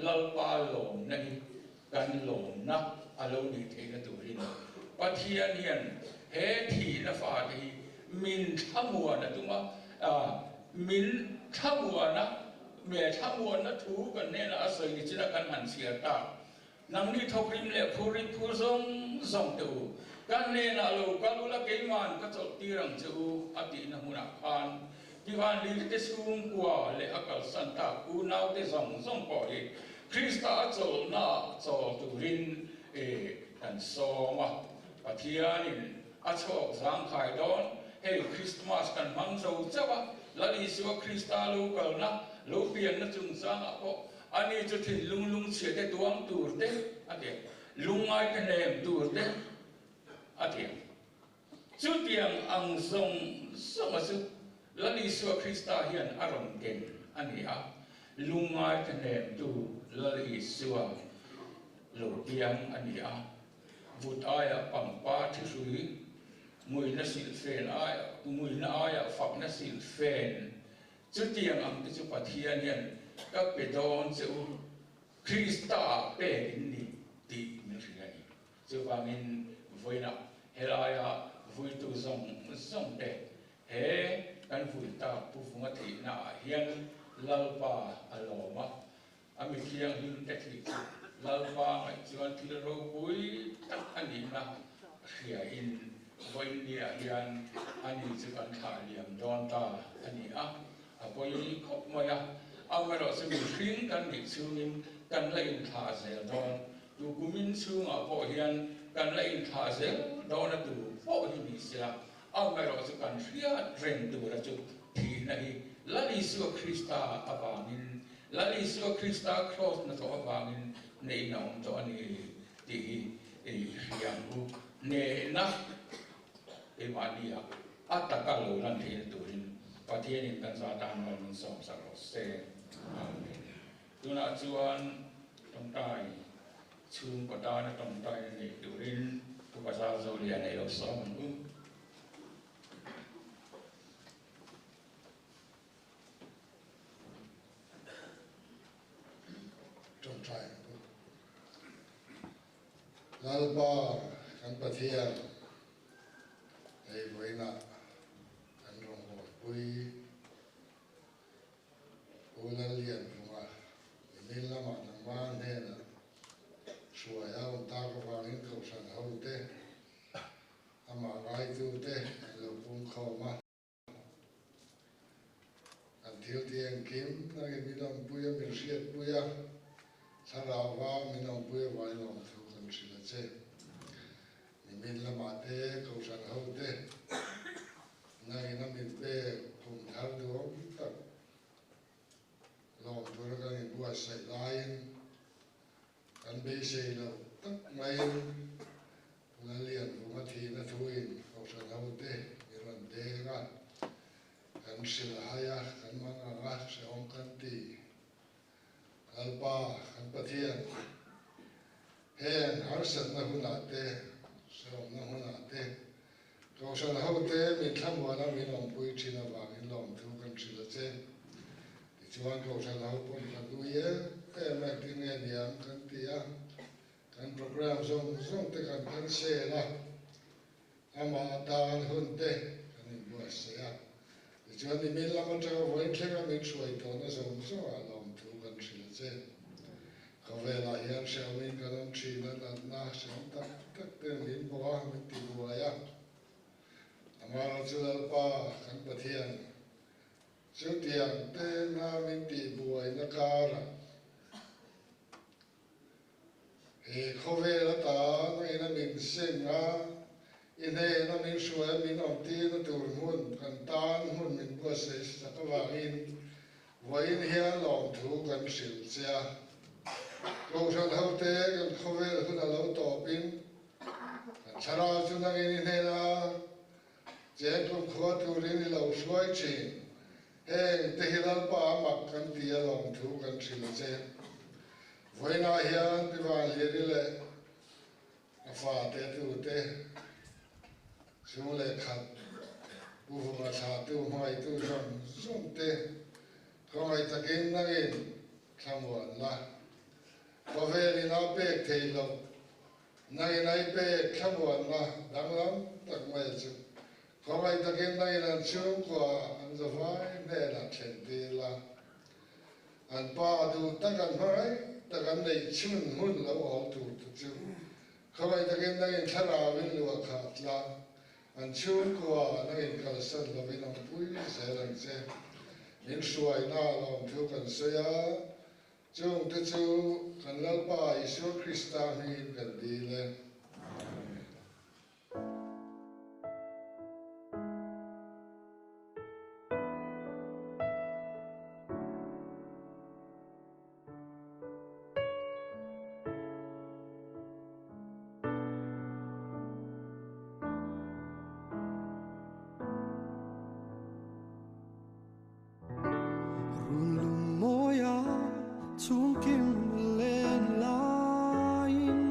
Lalpa lawmna hi kan lawmna a lo nih theihna turin Pathian hian he thihna fate hi min thlamuan a tum a, min thlamuan a, me thlamuanna thu kan hnenah a sawi ni chin a kan han chhiar tak. Nangni thawkrim leh phurrit phur zawng zawng teh u, ka hnenah lo kal ula keima'n ka chawlh tir ang che u a tihna hmunah khan Tivan lirte chhungkua leh a kalsan tak unaute zawng zawng pawh hi Krista a chawlhnaah chawl turin kan sawm a. Pathianin a chhawk zangkhai dawn, hei Christmas kan hmang zo chauh a, Lal Isua Krista lo kalna, lo pianna chungchangah pawh ani chu thinlung lungchhiate tuam tur te a ti a, lungngaite hnem tur te a ti a. Chutiang ang zawng zawnga chu Lal Isua Krista hian a rawn ken a ni a, lungngaite hnemtu Lal Isua lo piang a ni a. Vut aiah pangpar thi hrui, nguina silhfen aiah, nguina aiah fakna silhfen, chutiang ang te chu Pathian hian ka pe dawn che u, Krista-ah pek in ni tih min hrilh a ni. Chuvangin vawiinah helaia vuitu zawng zawng te he kan vui tak Pu Vunga thihna ah hian Lalpa a lawm a, a mi thianghlim te thih chu Lalpa ngaih chuan thil ropui tak a nihna hria in vawiin ni ah hian ani chu kan thlah liam dawn ta a ni a, a pawi khawp mai a, amaherawhchu mihring kan nih chhungin kan la inthlah zel dawn. Tu kumin chhungah pawh hian kan la inthlah zel dawn a tu pawh hi ni sela, amaherawh chu kan hriat reng tura chu thihna hi Lal Isua Krista avangin, Lal Isua Krista Kraws hnathawh avangin neihna awm tawh a ni tih hi i hria ang u. Hnehna keimahnia a taka lo lan theihna turin Pathianin kan za tan mal min sawmsak rawh se. Amen. Tunah chuan tawngtai chhungkaw tana tawngtai na nei turin Pu Bazar Zolia nei lo sawm ang u. Tawngtai ang u. Lalpa kan Pathian hei vawiinah kan rawngbawlpui. Pu Lallianvunga, Nimin lamah nangmah hnenah hruai a awm tak avangin Kohhran hote, amah ngaitute an lo pungkhawm a. Kan thil tih engkim nangin min awmpui a, min hriatpui a, thlarauva min awmpui avangin. Beisei loh tak maiin Lallianvunga thihna thuin Kohhran hote i rawn deng a, kan hrilh hai a, kan mang ang a, hrehawm kan ti. Lalpa, kan Pathian, heng harsatna hunah te, hrehawmna hunah te, Kohhran hote min thlamuana min awmpui thin avangin lawmthu kan hrilh a che. Tichuan Kohhran ho pawn kan ui em em a, engtin nge niang kan ti a, kan programme zawng zawng te kan cancel a, amah atan hun te kan inbuatsaih a. Tichuan nimin lam atanga vawiin thlenga min hruai tawhna zawng zawngah lawmthu kan hrilh a che. Khawvelah hian hrehawmin kan awm thin a, natna hrehawm tak tak te min bawh a, min ti buai a. Amaherawhchu Lalpa kan Pathian, chutiang tena min tihbuaina karah He khawvel atan a ina min seng a, i hnena min hruai a min awmtirna tur hmun kan tan hmun min buatsaih sak avangin vawiin hian lawmthu kan hrilh che a. Kohhran hote kan khawvel hun a lo tawpin kan thlarau chu nangin i hnena chengtlum khua turin i lo hruai thin. Heng te hi Lalpa a mak kan ti a lawmthu kan hrilh che. Vawiinah hian Pi Vanhliri leh a fate tute chhung leh khat Pu Vunga thlahtu hmaitu zawng zawng te khawngaih takin nangin thlamuan la. Khawvelin a pek thei loh nangin ai pek thlamuanna danglam tak mai chu Khawngaih takin nangin an chhungkua an zavai hnenah thlen tir la. An pa duh tak an hmangaih tak an neih chhun hmun lo awl tur te chu khawngaih takin nangin thlarauin luah khat la, an chhungkua nangin kalsan lovin an pui zel ang che. Min hruaina lawmthu kan sawi a, chung te chu kan Lalpa Isua Krista hmingin kan dil e. Run lung mawia chhungkim len laiin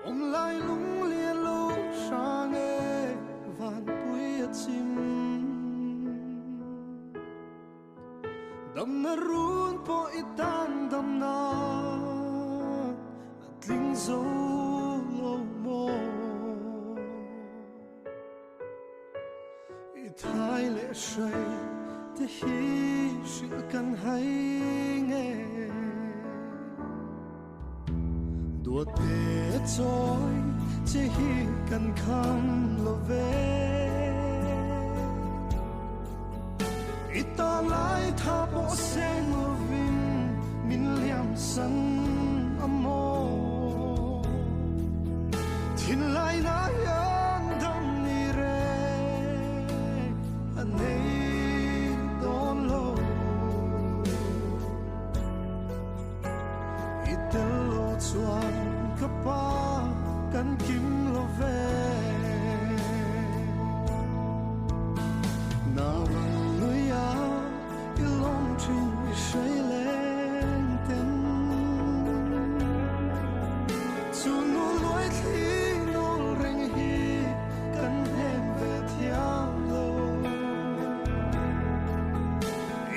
Awm lai lung lian lo hrang e van pui a chim Damna run pawh i tan damna a tling zo lo maw I thai leh hrai te hi hrilh kan hai nge Duat te chawi che hi kan kham lo ve I ta lai tha pawh seng lovin min liam san a maw Thinlai na hian dam ni reng a nei dawn lo I tel lo chuan ka pa kan kim lo ve Nau ang nui a i lawm thin i hrei leng ten Chu nu luai thli nawl reng hi kan hnem ve thiam lo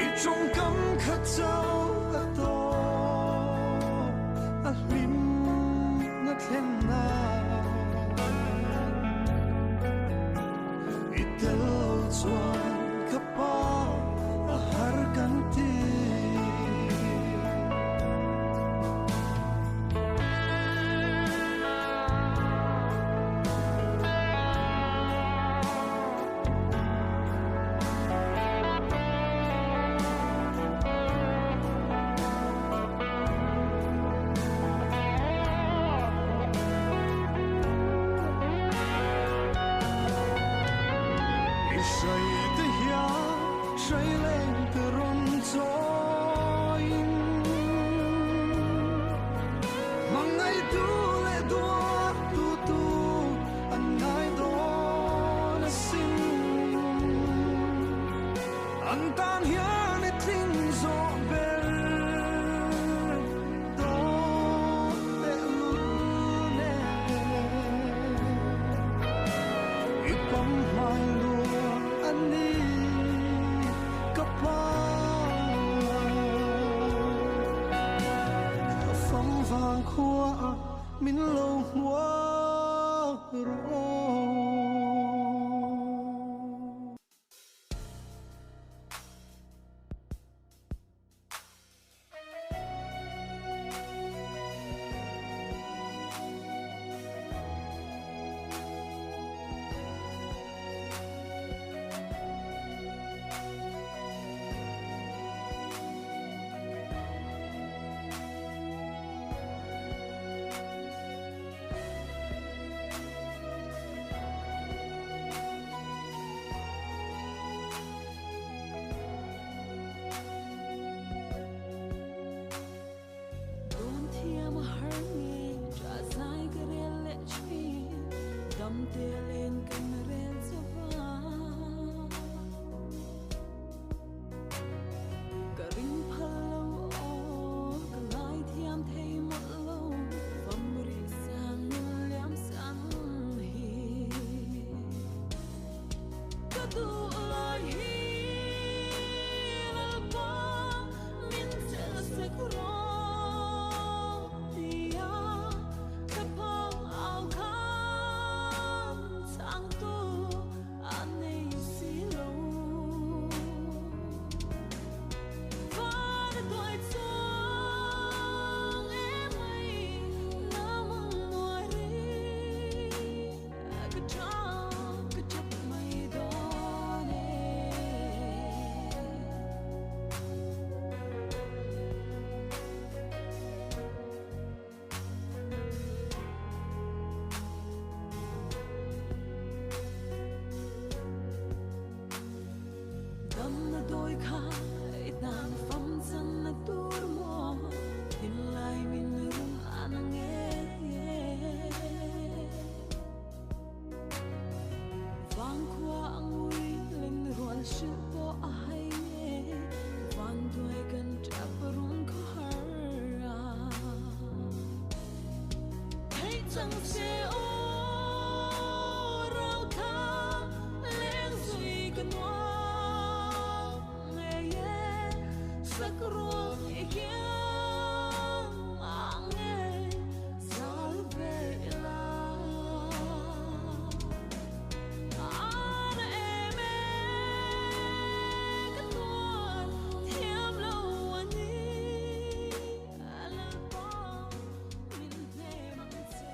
I tawngkam kha chauh a tawp a hlim na thlen nan. tu leh duat tu tur an ngai dawn asin. An tan hian i tling zawh ber dawn tehlul nen. I pamhmai lua a ni ka pa. Ka fam vang khua ah min lo hmuak rawh aw. Dawn thiam a har nge ṭah zai ka rel leh ṭhin, dam te len kan rel chauh a. Ka ring phal lo aw, ka ngai thiam thei mawlh lo, fam rih sang min liam sang hi. Ka duh lai hi Lalpa min chelh sek rawh tia ka phang au khan changtu a nei si lo. Van tuai chuang em mai namang nuai ri. Ka tap, ka tap mai dawn e. Damna dawi kha i tan fam chan na tur maw thinlai min run a na nge. Vangkhua a ngui len rual hrilh pawh a hai nge, vanduai kan tap run khaw har a. Theih chang che aw rau tha leng zui ka nuam ngei e, sak ruang i kiang ang e. Zal ve ila Ana em e ka tuar thiam lo a ni Lalpa min hnem ang che.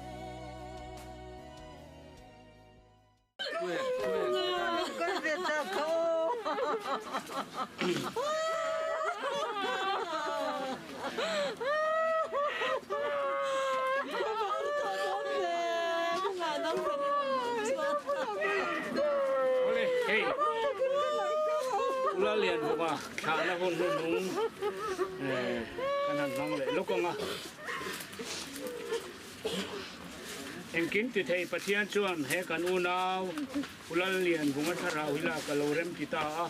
Awle hei Ula lian bawk a thlahna hun hnuhnung kan han hmang leh lawk ang a. Engkim ti thei Pathian chuan he kan unau U Lallian Vunga thlarau hi lak a lo rem ti ta a.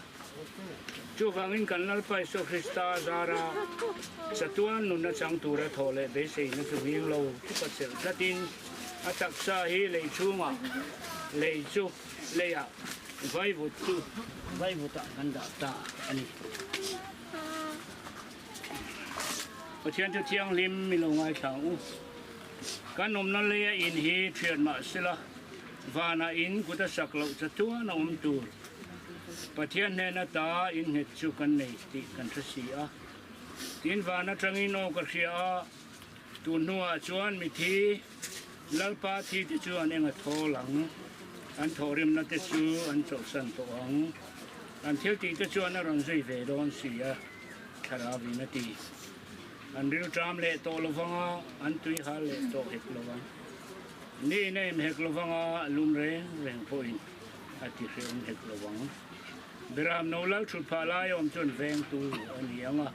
Chuvangin kan Lalpa Isua Krista zara chatuan nunna chang tura thawh leh beiseina chu nghing lo chupa chelh tlatin a taksa hi lei chhungah lei chu leiah vaivut chu vaivutah kan dah ta a ni. Pathian chu thianghlim mi lo ngaithla ang u. Kan awmna leia in hi thian mah sela, vanah in kut a sak loh cha chuan a awm tur. Pathian hnena ta in nghet chu kan nei tih kan hre si a. Tin van atangin aw ka hria a, tun hnuah chuan mithi Lalpa thi te chu an eng a thawl ang, an thawhrimna te chu an chawlhsan tawh ang, an thil tih te chuan a rawn zui ve dawn si a. Thlarau in a ti. An rilṭam leh tawh lo vang a, an tui hal leh tawh hek lo vang. Ni in a em hek lo vang a, lum reng reng pawhin a ti hrehawm hek lo vang. Beram no lal thut phah lai awm chuan vengtu a ni ang a,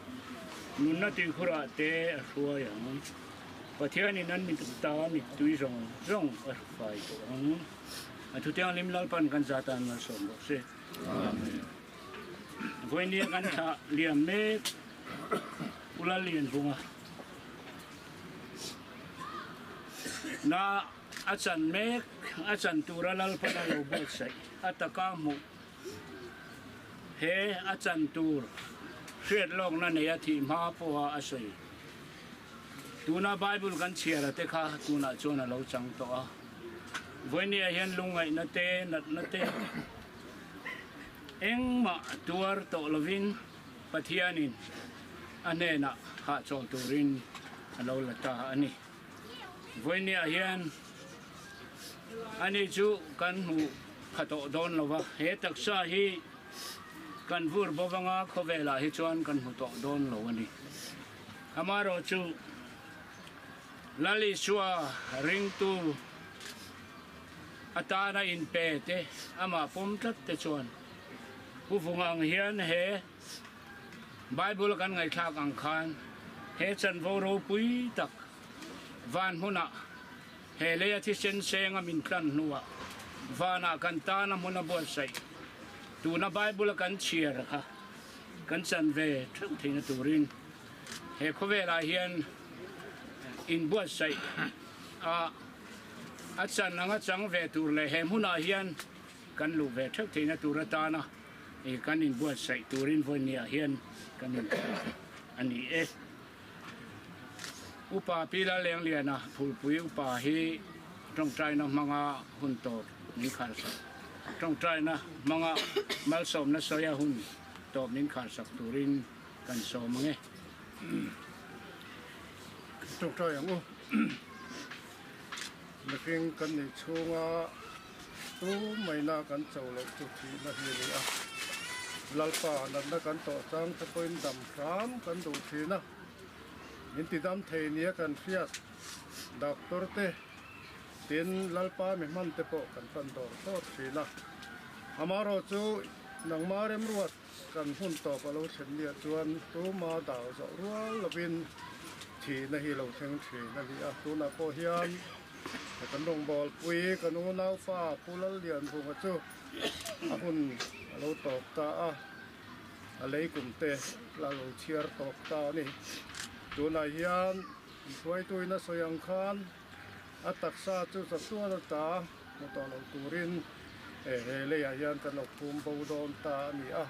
nunna tuikhurah te a hruai ang. Pathianin an mit ta mittui zawng zawng a hru fai tawh ang. A thutianghlim Lalpan kan za tan malsawm rawh se. Amen. Vawinia kan thlah liam mek Pu Lallianvunga na a chan mek a chan tura Lalpan a lo buatsaih a taka hmuh he a chan tur hriat lawkna nei a thih hma pawha a sawi. Tuna Bible kan chhiar a te kha tunah chuan a lo chang tawh a. Vawinia hian lungngaihna te, natna te engmah tuar tawh lovin Pathianin a hnenah hahchawl turin a lo la ta a ni. Vawinia hian ani chu kan hmu pha tawh dawn lo va, he taksa hi kan vur bawk anga khawvelah hi chuan kan hmu tawh dawn lo a ni. Amaherawhchu Lal Isua ringtu atana inpe te amah pawm tlat te chuan Pu Vunga ang hian he Bible kan ngaihthlak ang khan he chanvo ropui tak van hmunah he leia thisen senga min tlan hnuah vanah kan tana hmun a buatsaih tuna Bible a kan chhiar kha kan chan ve theuh theihna turin he khawvelah hian inbuatsaih a a chan anga chang ve tur leh he hmunah hian kan luh ve theuh theihna tur atana kan inbuatsaih turin vawinia hian kan inthlah a ni e. Upa Pi Lalengliana Phulpui upa hi tawngtaina hmanga hun tawp min kharsak tawngtaina hmanga malsawmna sawia hun tawp min kharsak turin kan sawm ang e. Tawngtai ang u. Mihring kan nih chhunga tu maina kan cho loh chu thihna hi a ni a. Lalpa natna kan tawh chang te pawhin dam hram kan duh thin a. Min ti dam thei nia kan hriat doctor te tin Lalpa mi hman te pawh kan pan dawr dawr thin a. Amaherawh chu nangma remruat Kan hun tawp a lo thlen nia chuan tuma dau zawh rual lovin thihna hi lo thleng thin a ni a. Tunah pawh hian kan rawngbâwl pui kan unaupa Pu Lallianvunga chu a hun a lo tawp ta a, a lei kum te la lo chhiar tawp ta a ni. Tunah hian hruaituin a sawi ang khan a taksa chu chatuan ata hmu tawh lo turin he leiah hian kan lo phum bo dawn ta a ni a.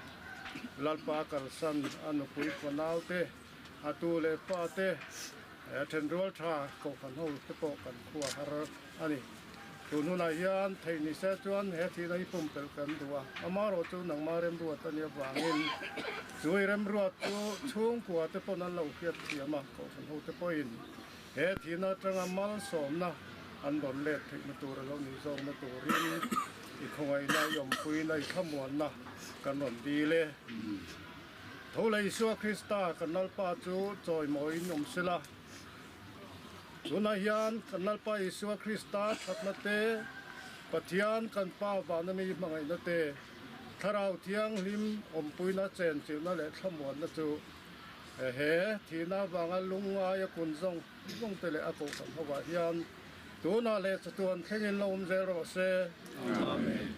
Lalpa kalsan a nupui fanau te, a tu leh pa te, a thenrual tha kohhran ho te pawh kan khua har a ni. Tun hunah hian theih ni se chuan he thihna hi pumpelh kan duh a, amaherawh chu nangmah remruat a nih avangin chu i remruat chu chhungkua te pawn an lo hriat thiam a, kohhran ho te pawhin He thihna atanga malsawmna an rawn let theihna tur a lo nih zawkna turin i khawngaihna, i awmpuina, i thlamuanna kan rawn dil e. Tho leh Isua Krista kan Lalpa chu chawimawiin awm sela. Tunah hian kan Lalpa Isua Krista thatna te, Pathian kan Pa vana mi hmangaihna te, Thlarau Thianghlim awmpuina chenchilhna leh thlamuanna chu He thihna avanga lungngaia kun zawng zawng te leh a kohhran hovah hian tunah leh chatuan thlengin lo awm zel rawh se. Amen.